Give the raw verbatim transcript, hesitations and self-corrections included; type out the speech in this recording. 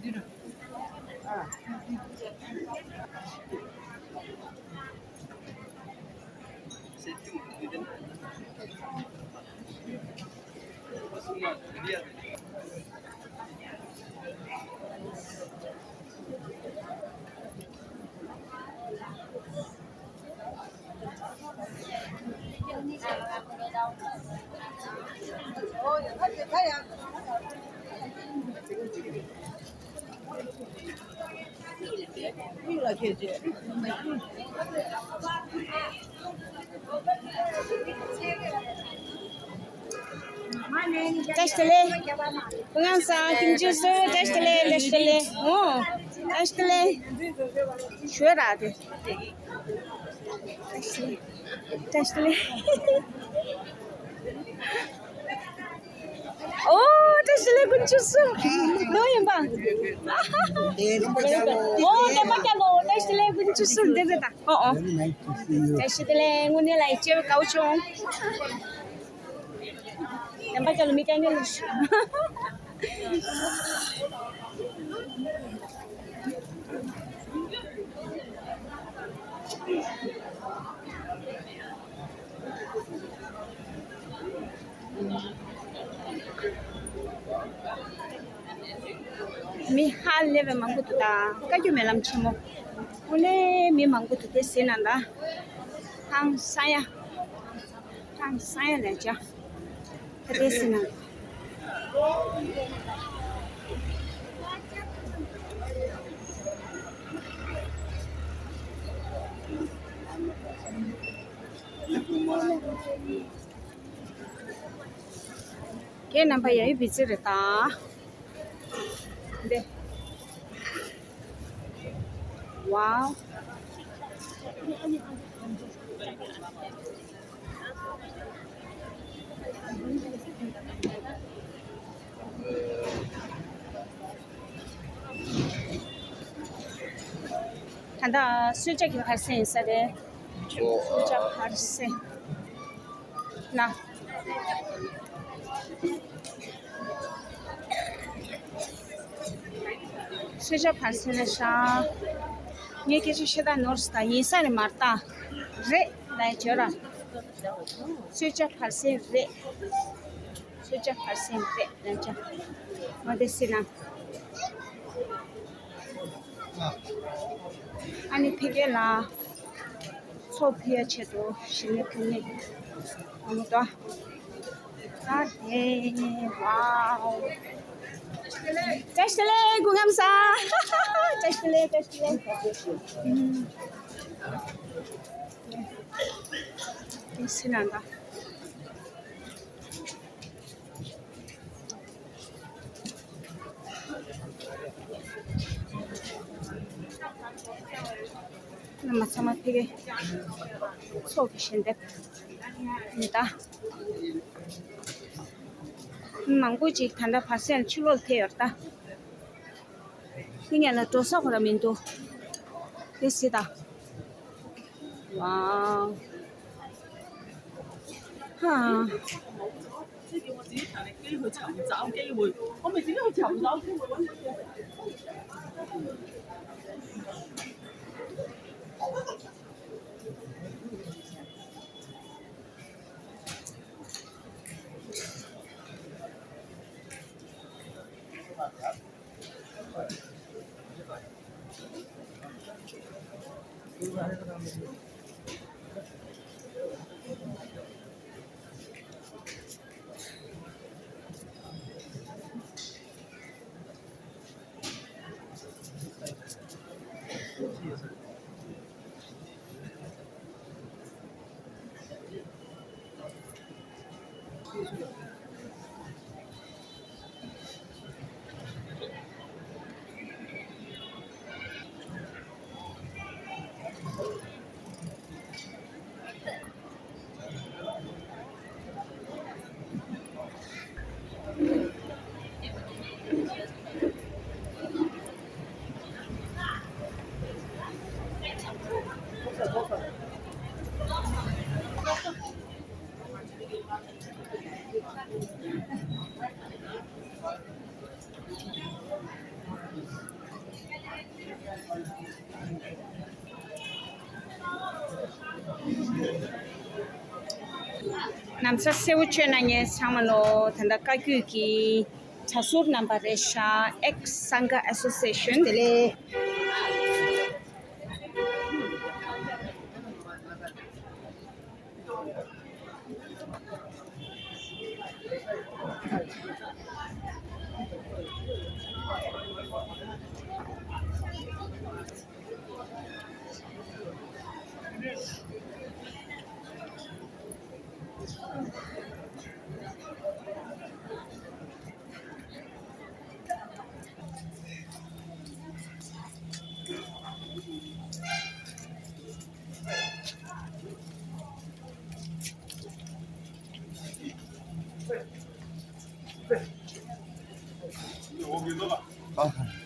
བཀྲ་ཤིས་བདེ་ལེགས། སྐུ་ངམ་ས་ཀུན་སྤྱོད་སུ་བཀྲ་ཤིས་བདེ་ལེགས། བཀྲ་ཤིས་བདེ་ལེགས། ཨོ། བཀྲ་ཤིས་བདེ་ལེགས། ཞུ་ར་དེ། བཀྲ་ཤིས་བདེ་ལེགས། ཨོ། བཀྲ་ཤིས་བདེ་ལེགས་ཀུན་སྤྱོད་སུ། ལོ་ཡིན་པ། ཨོ། བསྟན་པ་རྒྱལ་ལོ། བཀྲ་ཤིས་བདེ་ལེགས་ཀུན་སྤྱོད་སུ། དེ་རེད་ད། ཨོ་ཨོ། བཀྲ་ཤིས་བདེ་ལེགས། དངོས་གནས་ལ་ཡིད་ཆེས་དགའ་བོ་བྱུང་། བསྟན་པ་རྒྱལ་ལོ་མི་སྐྱ་ངན་ལ་ཞུ། མི་ཧ་ལས་པའི་མང་པོ་འདུག་ད་བཀའ་བརྒྱུད་སྨོན་ལམ་ཆེན་མོ། དངོས་གནས་མི་མང་པོ་འདུག་དེ་ཟེར་ན་ད། ཧང་སང་ཡ། ཧང་སང་ཡ་ལས་བྱ། ད་དེ་ཟེར་ན། ཁྱེད་རྣམ་པ་ཡ་ཡི་བི་ཙི་རེད་ད། འདི། ཝའོ། ད་ལྟ་གསོལ་ཇ་གི་བར་གསེང་ཡིན་ས་རེད། གསོལ་ཇ་བར་གསེང་། ན། གསོལ་ཇ་བར་གསེང་ན་ཤ། ངས་སྐད་ཆ་བཤད་སྟངས་ནོར་སོང་ད། ཡིན་ས་རེད་མ་རེད་ད། རེད་ལབ་བྱོས་ར། གསོལ་ཇ་བར་གསེང་རེད། གསོལ་ཇ་བར་གསེང་རེད་ལབ་བྱ། ང་དེ་སྲིད་ན། ཨ་ནི་ཕ་གི་ལ། ཚོགས་ཕུལ་ཡ་ཆེད་དུ་ཞི་ལི་ཕུལ་ནས་ཡོང་གི་འདུག་ཨ་དེ་ཝའོ། བཀྲ་ཤིས་བདེ་ལེགས། སྐུ་ཁམས་བཟང་། བཀྲ་ཤིས་བདེ་ལེགས། བཀྲ་ཤིས་བདེ་ལེགས། ཨུམ། དེ་སྲིད་ན་ད། རྣམ་པ་ཚང་མ་ཕ་གི་ཚོགས་ཀྱི་ཞལ་འདེབས་ཡིན་ད། མི་མང་པོ་ཅིག་ད་ལྟ་བར་གསེང་ཕྱི་ལོགས་ལ་ཐེ་ཡོད་ད། དེ་ངས་ལ་འགྲོ་ས་ཁོ་ར་མི་འདུག་དེ་སྲིད་ད། ཝའོ། ཧ། ང་ཚོ་གསལ་བོ་བཅོས་གནང་མཁན་ཚང་མ་ལོ། ད་ལྟ་བཀའ་བརྒྱུད་ཀྱི་གྲྭ་ཟུར་རྣམ་པ་རེད་ཤག Ex Sangha Association། དེ་ལས། ཨ།